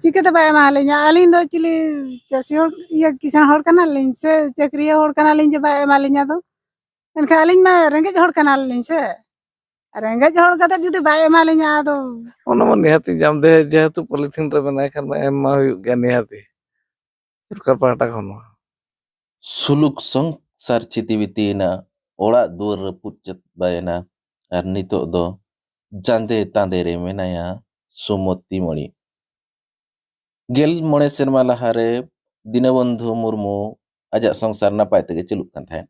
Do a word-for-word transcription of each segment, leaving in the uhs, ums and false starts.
ᱪᱤᱠᱟᱹᱛᱮ ᱵᱟᱭ ᱮᱢᱟ ᱞᱤᱧᱟ? ᱟᱹᱞᱤᱧ ᱫᱚ ᱪᱤᱞᱤ ᱪᱟᱹᱥᱤ ᱦᱚᱲ, ᱤᱭᱟᱹ, ᱠᱤᱥᱟᱹᱬ ᱦᱚᱲ ᱠᱟᱱᱟᱞᱤᱧ ᱥᱮ ᱪᱟᱹᱠᱨᱤᱭᱟᱹ ᱦᱚᱲ ᱠᱟᱱᱟᱞᱤᱧ ᱡᱮ ᱵᱟᱭ ᱮᱢᱟ ᱞᱤᱧᱟ? ᱫᱚ ᱮᱱᱠᱷᱟᱱ ᱟᱹᱞᱤᱧ ᱢᱟ ᱨᱮᱸᱜᱮᱡ ᱦᱚᱲ ᱠᱟᱱᱟᱞᱤᱧ ᱥᱮ, ᱨᱮᱸᱜᱮᱡ ᱦᱚᱲ ᱠᱟᱛᱮ ᱡᱩᱫᱤ ᱵᱟᱭ ᱮᱢᱟ ᱞᱤᱧᱟ ᱟᱫᱚ᱾ ᱚᱱᱟ ᱢᱟ ᱱᱤᱦᱟᱹᱛᱤ ᱧᱟᱢ ᱫᱮ, ᱡᱮᱦᱮᱛᱩ ᱯᱚᱞᱤᱛᱷᱤᱱ ᱨᱮ ᱢᱮᱱᱟᱭ ᱠᱷᱟᱱ ᱢᱟ ᱮᱢ ᱢᱟ ᱦᱩᱭᱩᱜ ᱜᱮᱭᱟ ᱱᱤᱦᱟᱹᱛᱤ ᱥᱚᱨᱠᱟᱨ ᱯᱟᱦᱴᱟ ᱠᱷᱚᱱ ᱢᱟ᱾ ᱥᱩᱞᱩᱠ ᱥᱚᱝᱥᱟᱨ ᱪᱷᱤᱛᱤ ᱵᱤᱛᱤᱭᱮᱱᱟ, ᱚᱲᱟᱜ ᱫᱩᱣᱟᱹᱨ ᱨᱟᱹᱯᱩᱫ ᱪᱟᱵᱟᱭᱮᱱᱟ, ᱟᱨ ᱱᱤᱛᱚᱜ ᱫᱚ ᱡᱟᱸᱫᱮ ᱛᱟᱸᱫᱮ ᱨᱮ ᱢᱮᱱᱟᱭᱟ ᱥᱩᱢᱚᱛᱤ ᱢᱚᱬᱤ᱾ ᱜᱮᱞ ᱢᱚᱬᱮ ᱥᱮᱨᱢᱟ ᱞᱟᱦᱟᱨᱮ ᱫᱤᱱᱚᱵᱚᱱᱫᱷᱩ ᱢᱩᱨᱢᱩ ᱟᱡᱟᱜ ᱥᱚᱝᱥᱟᱨ ᱱᱟᱯᱟᱭ ᱛᱮᱜᱮ ᱪᱟᱹᱞᱩᱜ ᱠᱟᱱ ᱛᱟᱦᱮᱸᱫ᱾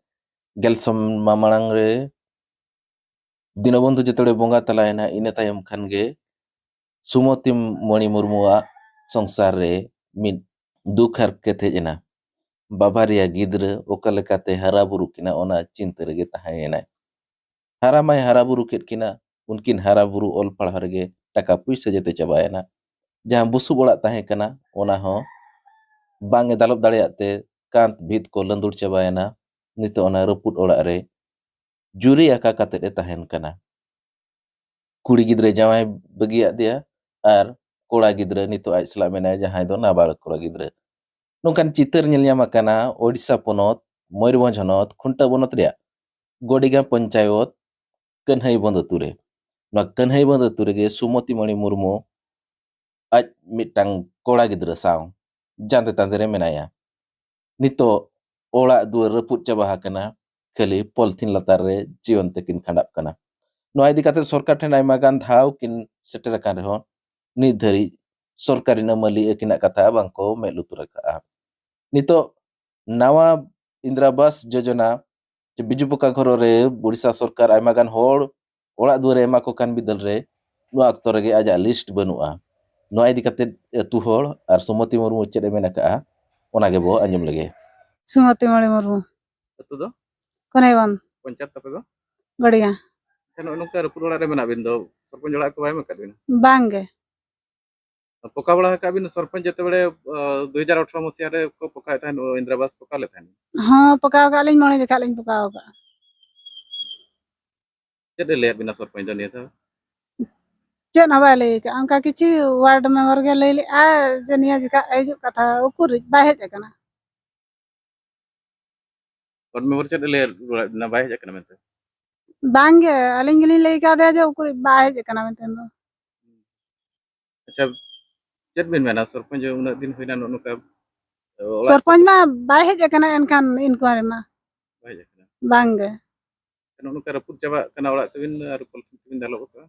ᱜᱮᱞ ᱥᱮᱨᱢᱟ ᱢᱟᱲᱟᱝ ᱨᱮ ᱫᱤᱱᱚᱵᱚᱱᱫᱷᱩ ᱡᱚᱛᱚᱲᱮ ᱵᱚᱸᱜᱟ ᱛᱟᱞᱟᱭᱮᱱᱟ, ᱤᱱᱟᱹ ᱛᱟᱭᱚᱢ ᱠᱷᱟᱱ ᱜᱮ ᱥᱩᱢᱚᱛᱤ ᱢᱚᱬᱤ ᱢᱩᱨᱢᱩᱣᱟᱜ ᱥᱚᱝᱥᱟᱨ ᱨᱮ ᱢᱤᱫ ᱫᱩᱠ ᱦᱟᱨᱠᱮᱛ ᱦᱮᱡ ᱮᱱᱟ᱾ ᱵᱟᱵᱟᱨᱮᱭᱟ ᱜᱤᱫᱽᱨᱟᱹ ᱚᱠᱟ ᱞᱮᱠᱟᱛᱮ ᱦᱟᱨᱟ ᱵᱩᱨᱩ ᱠᱤᱱᱟ, ᱚᱱᱟ ᱪᱤᱱᱛᱟᱹ ᱨᱮᱜᱮ ᱛᱟᱦᱮᱸᱭᱮᱱᱟᱭ᱾ ᱦᱟᱨᱟ ᱢᱟᱭ ᱦᱟᱨᱟ ᱵᱩᱨᱩ ᱠᱮᱫ ᱠᱤᱱᱟ, ᱩᱱᱠᱤᱱ ᱦᱟᱨᱟ ᱵᱩᱨᱩ ᱚᱞ ᱯᱟᱲᱦᱟᱣ ᱨᱮᱜᱮ ᱴᱟᱠᱟ ᱯᱩᱭᱥᱟᱹ ᱡᱮᱛᱮ ᱪᱟᱵᱟᱭᱮᱱᱟ᱾ ᱡᱟᱦᱟᱸ ᱵᱩᱥᱩᱵ ᱚᱲᱟᱜ ᱛᱟᱦᱮᱸ ᱠᱟᱱᱟ, ᱚᱱᱟ ᱦᱚᱸ ᱵᱟᱝ ᱮ ᱫᱟᱞᱚᱵ ᱫᱟᱲᱮᱭᱟᱜ ᱛᱮ ᱠᱟᱸᱛ ᱵᱷᱤᱛ ᱠᱚ ᱞᱟᱹᱸᱫᱩᱲ ᱪᱟᱵᱟᱭᱮᱱᱟ᱾ ᱱᱤᱛᱚᱜ ᱚᱱᱟ ᱨᱟᱹᱯᱩᱫ ᱚᱲᱟᱜ ᱨᱮ ᱡᱩᱨᱤ ᱟᱠᱟ ᱠᱟᱛᱮᱫ ᱮ ᱛᱟᱦᱮᱱ ᱠᱟᱱᱟ᱾ ᱠᱩᱲᱤ ᱜᱤᱫᱽᱨᱟᱹ ᱡᱟᱶᱟᱭ ᱵᱟᱹᱜᱤᱭᱟᱫ ᱫᱮᱭᱟ ᱟᱨ ᱠᱚᱲᱟ ᱜᱤᱫᱽᱨᱟᱹ ᱱᱤᱛᱚᱜ ᱟᱡ ᱥᱟᱞᱟᱜ ᱢᱮᱱᱟᱭᱟ, ᱡᱟᱦᱟᱸᱭ ᱫᱚ ᱱᱟᱵᱟᱞᱚᱠ ᱠᱚᱲᱟ ᱜᱤᱫᱽᱨᱟᱹ᱾ ᱱᱚᱝᱠᱟᱱ ᱪᱤᱛᱟᱹᱨ ᱧᱮᱞ ᱧᱟᱢ ᱟᱠᱟᱱᱟ ᱳᱰᱤᱥᱟ ᱯᱚᱱᱚᱛ, ᱢᱚᱭᱩᱨᱵᱷᱚᱸᱡᱽ ᱦᱚᱱᱚᱛ, ᱠᱷᱩᱱᱴᱟᱹ ᱵᱚᱱᱚᱛ ᱨᱮᱭᱟᱜ ᱜᱚᱰᱤᱜᱟ ᱯᱚᱧᱪᱟᱭᱚᱛ ᱠᱟᱹᱱᱦᱟᱹᱭ ᱵᱚᱸᱫᱽ ᱟᱹᱛᱩ ᱨᱮ᱾ ᱱᱚᱣᱟ ᱠᱟᱹᱱᱦᱟᱹᱭ ᱵᱚᱸᱫᱽ ᱟᱹᱛᱩ ᱨᱮᱜᱮ ᱥᱩᱢᱚᱛᱤ ᱢᱚᱬᱤ ᱢᱩᱨᱢᱩ ᱟᱡ ᱢᱤᱫᱴᱟᱝ ᱠᱚᱲᱟ ᱜᱤᱫᱽᱨᱟᱹ ᱥᱟᱶ ᱡᱟᱸᱫᱮ ᱛᱟᱸᱫᱮ ᱨᱮ ᱢᱮᱱᱟᱭᱟ᱾ ᱱᱤᱛᱚᱜ ᱚᱲᱟᱜ ᱫᱩᱣᱟᱹᱨ ᱨᱟᱹᱯᱩᱫ ᱪᱟᱵᱟ ᱟᱠᱟᱱᱟ, ᱠᱷᱟᱹᱞᱤ ᱯᱚᱞᱛᱷᱤᱱ ᱞᱟᱛᱟᱨ ᱨᱮ ᱡᱤᱭᱚᱱ ᱛᱟᱹᱠᱤᱱ ᱠᱷᱟᱸᱰᱟᱜ ᱠᱟᱱᱟ᱾ ᱱᱚᱣᱟ ᱤᱫᱤ ᱠᱟᱛᱮ ᱥᱚᱨᱠᱟᱨ ᱴᱷᱮᱱ ᱟᱭᱢᱟ ᱜᱟᱱ ᱫᱷᱟᱣ ᱠᱤᱱ ᱥᱮᱴᱮᱨ ᱟᱠᱟᱱ ᱨᱮᱦᱚᱸ ᱱᱤᱛ ᱫᱷᱟᱹᱨᱤᱡ ᱥᱚᱨᱠᱟᱨᱤ ᱟᱹᱢᱟᱹᱞᱤ ᱟᱹᱠᱤᱱᱟᱜ ᱠᱟᱛᱷᱟ ᱵᱟᱝ ᱠᱚ ᱢᱮᱫ ᱞᱩᱛᱩᱨ ᱟᱠᱟᱫᱼᱟ᱾ ᱱᱤᱛᱚᱜ ᱱᱟᱣᱟ ᱤᱱᱫᱨᱟ ᱟᱵᱟᱥ ᱡᱳᱡᱚᱱᱟ ᱥᱮ ᱵᱤᱡᱩ ᱯᱚᱠᱟ ᱜᱷᱚᱨᱚ ᱨᱮ ᱳᱰᱤᱥᱟ ᱥᱚᱨᱠᱟᱨ ᱟᱭᱢᱟ ᱜᱟᱱ ᱦᱚᱲ ᱚᱲᱟᱜ ᱫᱩᱣᱟᱹᱨ ᱮ ᱮᱢᱟ ᱠᱚ ᱠᱟᱱ ᱵᱤᱫᱟᱹᱞ ᱨᱮ ᱱᱚᱣᱟ ᱚᱠᱛᱚ ᱨᱮᱜᱮ ᱟᱡᱟᱜ ᱞᱤᱥᱴ ᱵᱟᱹᱱᱩᱜᱼᱟ᱾ ᱱᱚᱣᱟ ᱤᱫᱤ ᱠᱟᱛᱮ ᱟᱹᱛᱩ ᱦᱚᱲ ᱟᱨ ᱥᱩᱢᱚᱛᱤ ᱢᱩᱨᱢᱩ ᱪᱮᱫ ᱮ ᱢᱮᱱ ᱟᱠᱟᱫᱼᱟ, ᱚᱱᱟ ᱜᱮᱵᱚ ᱟᱸᱡᱚᱢ ᱞᱮᱜᱮ᱾ ᱥᱩᱢᱚᱛᱤ ᱢᱚᱬᱤ ᱢᱩᱨᱢᱩ᱾ ᱟᱹᱛᱩ ᱫᱚ? ᱠᱚᱱᱮᱵᱚᱱ᱾ ᱯᱚᱧᱪᱟᱭᱮᱛ ᱛᱟᱯᱮ ᱫᱚ? ᱜᱟᱹᱲᱤᱭᱟ᱾ ᱟᱪᱪᱷᱟ, ᱱᱚᱜᱼᱚ ᱱᱚᱝᱠᱟ ᱨᱟᱹᱯᱩᱫ ᱚᱲᱟᱜ ᱨᱮ ᱢᱮᱱᱟᱜ ᱵᱤᱱ ᱫᱚ, ᱥᱚᱨᱯᱚᱧᱪ ᱚᱲᱟᱜ ᱠᱚ ᱵᱟᱭ ᱮᱢ ᱟᱠᱟᱫ ᱵᱤᱱᱟ? ᱵᱟᱝ ᱜᱮ᱾ ᱯᱚᱠᱟ ᱵᱟᱲᱟ ᱟᱠᱟᱫ ᱵᱤᱱ ᱥᱚᱨᱯᱚᱧᱪ ᱡᱮᱛᱮ ᱵᱮᱲᱮ, ᱟᱸ, ᱫᱩ ᱦᱟᱡᱟᱨ ᱟᱴᱷᱨᱚ ᱢᱟᱥᱤᱦᱟ ᱨᱮ ᱠᱚ ᱯᱚᱠᱟᱭᱮᱫ ᱛᱟᱦᱮᱸᱫ, ᱤᱱᱫᱨᱟ ᱟᱵᱟᱥ ᱯᱚᱠᱟ ᱞᱮᱫ ᱛᱟᱦᱮᱸᱫ? ᱦᱚᱸ, ᱯᱚᱠᱟᱣ ᱟᱠᱟᱫ ᱞᱤᱧ, ᱢᱚᱬᱮ ᱡᱚᱠᱷᱟ ᱞᱤᱧ ᱯᱚᱠᱟᱣ ᱟᱠᱟᱫᱼᱟ᱾ ᱪᱮᱫ ᱮ ᱞᱟᱹᱭᱟᱫ ᱵᱤᱱᱟ ᱥᱚᱨᱯᱚᱧᱪ ᱫᱚ ᱱᱤᱭᱟᱹ ᱫᱷᱟᱣ? ᱪᱮᱫ ᱦᱚᱸ ᱵᱟᱭ ᱞᱟᱹᱭ ᱟᱠᱟᱫᱼᱟ᱾ ᱚᱱᱠᱟ ᱠᱤᱪᱷᱩ ᱣᱟᱨᱰ ᱢᱮᱢᱵᱟᱨ ᱜᱮ ᱞᱟᱹᱭ ᱞᱮᱫᱼᱟ ᱡᱮ ᱱᱤᱭᱟᱹ ᱡᱚᱠᱷᱟ ᱦᱤᱡᱩᱜ ᱠᱟᱛᱷᱟ, ᱩᱠᱩᱨᱤᱡ ᱵᱟᱭ ᱦᱮᱡ ᱟᱠᱟᱱᱟ᱾ ᱣᱟᱨᱰ ᱢᱮᱢᱵᱟᱨ ᱪᱮᱫ ᱮ ᱞᱟᱹᱭ ᱨᱩᱣᱟᱹᱲ ᱟᱫ ᱵᱤᱱᱟ, ᱵᱟᱭ ᱦᱮᱡ ᱟᱠᱟᱱᱟ ᱢᱮᱱᱛᱮ? ᱵᱟᱝᱜᱮ, ᱟᱹᱞᱤᱧ ᱜᱮᱞᱤᱧ ᱞᱟᱹᱭ ᱠᱟᱣᱫᱮᱭᱟ ᱡᱮ ᱩᱠᱩᱨᱤᱡ ᱵᱟᱭ ᱦᱮᱡ ᱟᱠᱟᱱᱟ ᱢᱮᱱᱛᱮ ᱫᱚ᱾ ᱟᱪᱪᱷᱟ, ᱪᱮᱫ ᱵᱤᱱ ᱢᱮᱱᱟ, ᱥᱚᱨᱯᱚᱧᱪ ᱩᱱᱟᱹᱜ ᱫᱤᱱ ᱦᱩᱭᱱᱟ ᱱᱚᱜᱼᱚ ᱱᱚᱝᱠᱟ, ᱚᱲᱟᱜ ᱥᱚᱨᱯᱚᱧᱪ ᱢᱟ ᱵᱟᱭ ᱦᱮᱡ ᱟᱠᱟᱱᱟ, ᱮᱱᱠᱷᱟᱱ ᱤᱱᱠᱩᱣᱟᱨᱤ ᱢᱟ ᱵᱟᱭ ᱦᱮᱡ ᱟᱠᱟᱱᱟ? ᱵᱟᱝᱜᱮ᱾ ᱱᱚᱜᱼᱚ ᱱᱚᱝᱠᱟ ᱨᱟᱹᱯᱩᱫ ᱪᱟᱵᱟᱜ ᱠᱟᱱᱟ ᱚᱲᱟᱜ ᱛᱟᱹᱵᱤᱱ ᱟᱨ ᱯᱚᱞᱤᱛᱷᱤᱱ ᱛᱮᱵᱤᱱ ᱫᱟᱞᱚᱵ ᱟᱠᱟᱫᱼᱟ᱾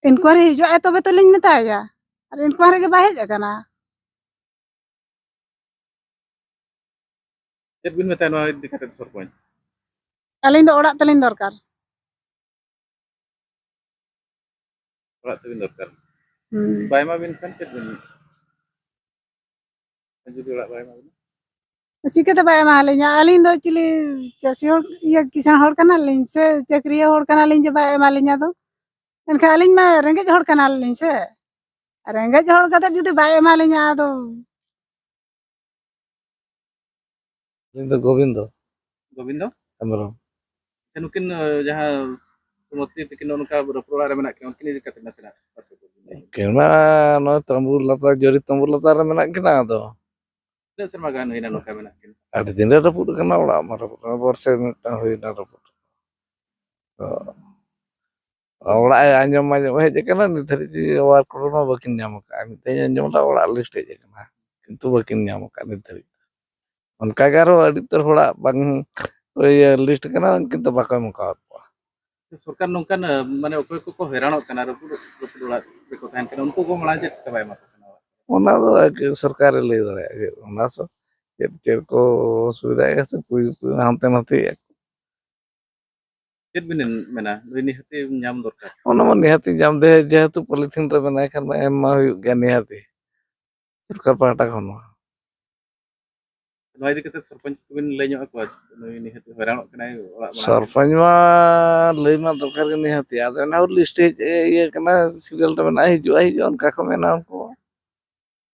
ᱤᱱᱠᱩᱣᱟᱨᱤ ᱦᱤᱡᱩᱜ ᱟᱭ ᱛᱚᱵᱮ ᱛᱚᱞᱤᱧ ᱢᱮᱛᱟᱭᱟ, ᱟᱨ ᱤᱱᱠᱩᱣᱟᱨᱤ ᱜᱮ ᱵᱟᱭ ᱦᱮᱡ ᱟᱠᱟᱱᱟ᱾ ᱪᱮᱫ ᱵᱤᱱ ᱢᱮᱛᱟᱭᱟ ᱱᱚᱣᱟ ᱤᱫᱤ ᱠᱟᱛᱮ ᱥᱚᱨᱯᱚᱧᱪ? ᱟᱹᱞᱤᱧ ᱫᱚ ᱚᱲᱟᱜ ᱛᱟᱹᱞᱤᱧ ᱫᱚᱨᱠᱟᱨ᱾ ᱚᱲᱟᱜ ᱛᱟᱹᱵᱤᱱ ᱫᱚᱨᱠᱟᱨ᱾ ᱦᱩᱸ᱾ ᱵᱟᱭ ᱮᱢᱟ ᱵᱤᱱ ᱠᱷᱟᱱ ᱪᱮᱫ ᱵᱤᱱ, ᱡᱩᱫᱤ ᱚᱲᱟᱜ ᱵᱟᱭ ᱮᱢᱟ ᱵᱤᱱᱟ? ᱪᱤᱠᱟᱹᱛᱮ ᱵᱟᱭ ᱮᱢᱟ ᱞᱤᱧᱟ? ᱟᱹᱞᱤᱧ ᱫᱚ ᱪᱤᱞᱤ ᱪᱟᱹᱥᱤ ᱦᱚᱲ, ᱤᱭᱟᱹ, ᱠᱤᱥᱟᱹᱬ ᱦᱚᱲ ᱠᱟᱱᱟᱞᱤᱧ ᱥᱮ ᱪᱟᱹᱠᱨᱤᱭᱟᱹ ᱦᱚᱲ ᱠᱟᱱᱟᱞᱤᱧ ᱡᱮ ᱵᱟᱭ ᱮᱢᱟ ᱞᱤᱧᱟ ᱫᱚ? ᱮᱱᱠᱷᱟᱱ ᱟᱹᱞᱤᱧ ᱢᱟ ᱨᱮᱸᱜᱮᱡ ᱦᱚᱲ ᱠᱟᱱᱟᱞᱤᱧ ᱥᱮ᱾ ᱨᱮᱸᱜᱮᱡ ᱦᱚᱲ ᱠᱟᱛᱮ ᱡᱩᱫᱤ ᱵᱟᱭ ᱮᱢᱟ ᱞᱤᱧᱟ, ᱟᱫᱚ ᱟᱹᱞᱤᱧ ᱫᱚ ᱜᱳᱵᱤᱱᱫᱚ᱾ ᱜᱳᱵᱤᱱᱫᱚ? ᱦᱮᱢᱵᱨᱚᱢ᱾ ᱟᱪᱪᱷᱟ, ᱱᱩᱠᱤᱱ, ᱟᱸ, ᱡᱟᱦᱟᱸ ᱥᱩᱢᱚᱛᱤ ᱛᱟᱹᱠᱤᱱ ᱱᱚᱜᱼᱚ ᱱᱚᱝᱠᱟ ᱨᱟᱹᱯᱩᱫ ᱚᱲᱟᱜ ᱨᱮ ᱢᱮᱱᱟᱜ ᱠᱤᱱᱟ, ᱩᱱᱠᱤᱱ ᱤᱫᱤ ᱠᱟᱛᱮ ᱱᱟᱥᱮᱱᱟᱜ ᱵᱟᱨ ᱯᱮ ᱠᱟᱛᱷᱟ᱾ ᱩᱱᱠᱤᱱ ᱢᱟ ᱱᱚᱜᱼᱚᱭ ᱛᱟᱢᱵᱩ ᱞᱟᱛᱟᱨ, ᱡᱚᱨᱤ ᱛᱟᱢᱵᱩ ᱞᱟᱛᱟᱨ ᱨᱮ ᱢᱮᱱᱟᱜ ᱠᱤᱱᱟ᱾ ᱟᱫᱚ ᱛᱤᱱᱟᱹᱜ ᱥᱮᱨᱢᱟ ᱜᱟᱱ ᱦᱩᱭᱱᱟ ᱱᱚᱝᱠᱟ ᱢᱮᱱᱟᱜ ᱠᱤᱱᱟ? ᱟᱹᱰᱤ ᱫᱤᱱ ᱨᱮ ᱨᱟᱹᱯᱩᱫ ᱟᱠᱟᱱᱟ ᱚᱲᱟᱜ ᱢᱟ, ᱨᱟᱹᱯᱩᱫ ᱟᱠᱟᱱᱟ, ᱵᱚᱨᱥᱮ ᱢᱤᱫᱴᱟᱝ ᱦᱩᱭᱱᱟ ᱨᱟᱹᱯᱩᱫ᱾ ᱛᱚ, ᱚᱲᱟᱜ ᱮ ᱟᱸᱡᱚᱢ ᱟᱸᱡᱚᱢ ᱦᱮᱡ ᱟᱠᱟᱱᱟ, ᱱᱤᱛ ᱫᱷᱟᱹᱨᱤᱡ ᱡᱮ ᱚᱣᱟᱨ ᱠᱚᱨᱮ ᱢᱟ ᱵᱟᱹᱠᱤᱱ ᱧᱟᱢ ᱟᱠᱟᱫᱼᱟ᱾ ᱢᱤᱫᱴᱮᱱ ᱟᱸᱡᱚᱢ ᱮᱫᱟ ᱚᱲᱟᱜ ᱞᱤᱥᱴ ᱦᱮᱡ ᱟᱠᱟᱱᱟ, ᱠᱤᱱᱛᱩ ᱵᱟᱹᱠᱤᱱ ᱧᱟᱢ ᱟᱠᱟᱫᱼᱟ ᱱᱤᱛ ᱫᱷᱟᱹᱨᱤᱡ ᱛᱮ᱾ ᱚᱱᱠᱟ ᱜᱮ ᱟᱨᱦᱚᱸ ᱟᱹᱰᱤ ᱩᱛᱟᱹᱨ ᱦᱚᱲᱟᱜ ᱵᱟᱝ, ᱤᱭᱟᱹ, ᱞᱤᱥᱴ ᱠᱟᱱᱟ, ᱠᱤᱱᱛᱩ ᱵᱟᱠᱚ ᱮᱢ ᱟᱠᱟᱣᱟᱫ ᱠᱚᱣᱟ᱾ ᱥᱚᱨᱠᱟᱨ ᱱᱚᱝᱠᱟᱱ, ᱢᱟᱱᱮ, ᱚᱠᱚᱭ ᱠᱚᱠᱚ ᱦᱚᱭᱨᱟᱱᱚᱜ ᱠᱟᱱᱟ, ᱨᱟᱹᱯᱩᱫ, ᱨᱟᱹᱯᱩᱫ ᱚᱲᱟᱜ ᱨᱮᱠᱚ ᱛᱟᱦᱮᱱ ᱠᱟᱱᱟ, ᱩᱱᱠᱩ ᱠᱚ ᱢᱟᱲᱟᱝ ᱪᱮᱫ ᱪᱤᱠᱟ ᱵᱟᱭ ᱮᱢᱟ ᱠᱚ ᱠᱟᱱᱟ ᱚᱲᱟᱜ? ᱚᱱᱟ ᱫᱚ ᱮᱠ-, ᱥᱚᱨᱠᱟᱨᱮ ᱞᱟᱹᱭ ᱫᱟᱲᱮᱭᱟᱜᱼᱟ ᱡᱮ ᱚᱱᱟ ᱥᱚ-, ᱪᱮᱫ, ᱪᱮᱫ ᱠᱚ ᱚᱥᱩᱵᱤᱫᱷᱟᱭᱮᱫᱼᱟ ᱥᱮ ᱠᱩᱭ, ᱠᱩᱭ ᱦᱟᱱᱛᱮ ᱱᱟᱛᱮᱭᱮᱫᱼᱟ ᱠᱚ᱾ ᱪᱮᱫ ᱵᱤᱱ ᱢᱮᱱᱟ, ᱱᱩᱭ ᱱᱤᱦᱟᱹᱛᱤ ᱧᱟᱢ ᱫᱚᱨᱠᱟᱨ? ᱚᱱᱟ ᱢᱟ ᱱᱤᱦᱟᱹᱛᱤ ᱧᱟᱢ ᱫᱮ, ᱡᱮᱦᱮᱛᱩ ᱯᱚᱞᱤᱛᱷᱤᱱ ᱨᱮ ᱢᱮᱱᱟᱭ ᱠᱷᱟᱱ ᱢᱟ ᱮᱢ ᱢᱟ ᱦᱩᱭᱩᱜ ᱜᱮᱭᱟ ᱱᱤᱦᱟᱹᱛᱤ, ᱥᱚᱨᱠᱟᱨ ᱯᱟᱦᱴᱟ ᱠᱷᱚᱱ ᱢᱟ᱾ ᱱᱚᱣᱟ ᱤᱫᱤ ᱠᱟᱛᱮ ᱥᱚᱨᱯᱚᱧᱪ ᱠᱚᱵᱤᱱ ᱞᱟᱹᱭ ᱧᱚᱜ ᱟᱠᱚᱣᱟ, ᱱᱩᱭ ᱱᱤᱦᱟᱹᱛᱤ ᱦᱚᱭᱨᱟᱱᱚᱜ ᱠᱟᱱᱟᱭ ᱚᱲᱟᱜ ᱢᱟᱲᱟᱝ ᱨᱮ? ᱥᱚᱨᱯᱚᱧᱪ ᱢᱟ ᱞᱟᱹᱭ ᱢᱟ ᱫᱚᱨᱠᱟᱨ ᱜᱮ ᱱᱤᱦᱟᱹᱛᱤ, ᱟᱫᱚ ᱮᱱᱟ ᱦᱚᱸ ᱞᱤᱥᱴ ᱦᱮᱡ, ᱤᱭᱟᱹ ᱠᱟᱱᱟ, ᱥᱤᱨᱤᱭᱟᱞ ᱨᱮ ᱢᱮᱱᱟᱜᱼᱟ, ᱦᱤᱡᱩᱜᱼᱟ, ᱦᱤᱡᱩᱜᱼᱟ, ᱚᱱᱠᱟ ᱠᱚ ᱢᱮᱱᱟ ᱩᱱᱠᱩ᱾